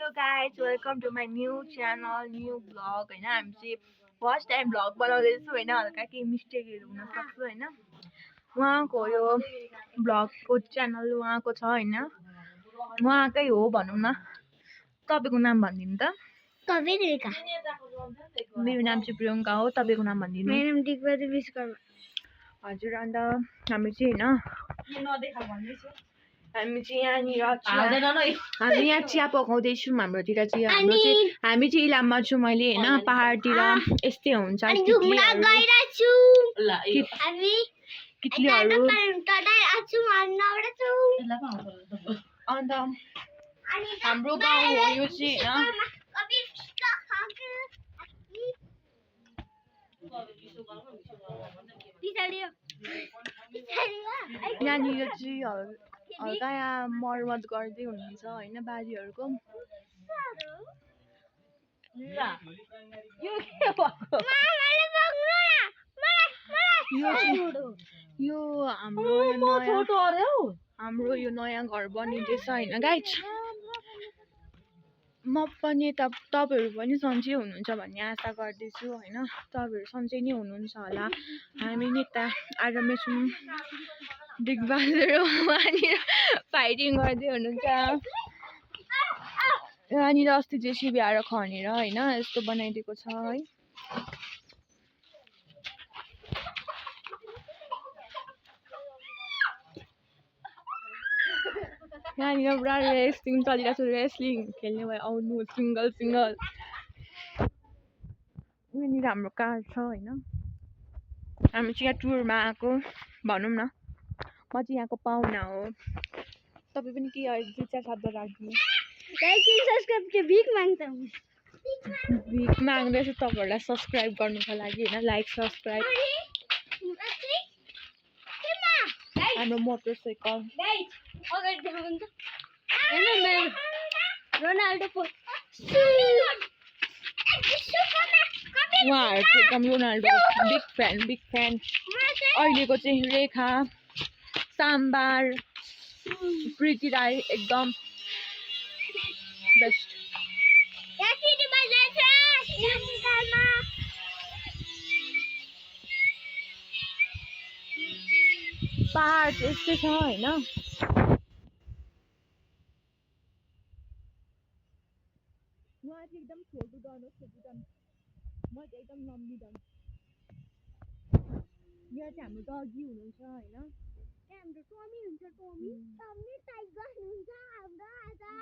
Hello guys, welcome to my new channel, new vlog हैन हामी चाहिँ फर्स्ट टाइम भ्लग बनाउँदैछु हैन हल्का केही मिस्टेकहरु हुन सक्छ हैन उहाँको यो भ्लगको च्यानल उहाँको छ हैन उहाँकै हो भनौं न तपाईको नाम भनिदिनु त कविता मेरो नाम चाहिँ प्रियंका हो तपाईको नाम भनिदिनु मेरो नाम दिग्विजय विश्वकर्मा हजुर अन्त हामी चाहिँ हैन हामी चाहिँ यहाँ चिया पकाउँदैछौँ हाम्रोतिर चाहिँ हामी चाहिँ इलाममा छु मैले हैन पहाडतिर यस्तै हुन्छ कित्लीहरु अन्त हाम्रो गाउँ हो यो चाहिँ हैन यहाँनिर चाहिँ हल्का यहाँ मर्मत गर्दै हुनुहुन्छ हैन बारीहरुको यो हाम्रो यो नयाँ घर बनिँदैछ हैन गाइज म पनि तपाईहरु पनि सन्चै हुनुहुन्छ भन्ने आशा गर्दैछु हैन तपाईहरु सन्चै नै हुनुहुन्छ होला हामी नि त आरामै छौं दिग्बहादुर उहाँनिर फाइटिङ गर्दै हुनुहुन्छ यहाँनिर अस्ति जेसीबी आएर खनेर हैन यस्तो बनाइदिएको छ है यहाँनिर पुरा रेस्लिङ चलिरहेको छ रेस्लिङ खेल्ने भए आउनु सिंगल यहाँनिर हाम्रो कार छ हैन हामी चाहिँ यहाँ टुरमा आएको भनौं न म चाहिँ यहाँको पाहुना हो तपाई पनि के दुई चार शब्द राख्दिनु लाइक एन्ड सब्स्क्राइब के भिख माग्छौं भिख माग्दैछु तपाईहरुलाई सब्स्क्राइब गर्नुको लागि हैन लाइक सब्स्क्राइब हाम्रो मोटरसाइकल अगाडि देखाउनु त हैन मेरो रोनाल्डो उहाँहरु चाहिँ एकदम रोनाल्डो बिग फ्यान अहिलेको चाहिँ रेखा साम्बार प्रीति राई एकदम बेस्ट पहाड यस्तै छ हैन उहाँ चाहिँ एकदम छोटो डन हो म चाहिँ एकदम लम्बी डन यहाँ चाहिँ हाम्रो डगी हुनुहुन्छ हैन हाम्रो टमी हुन्छ टमी टाइगर हुन्छ हाम्रो आजा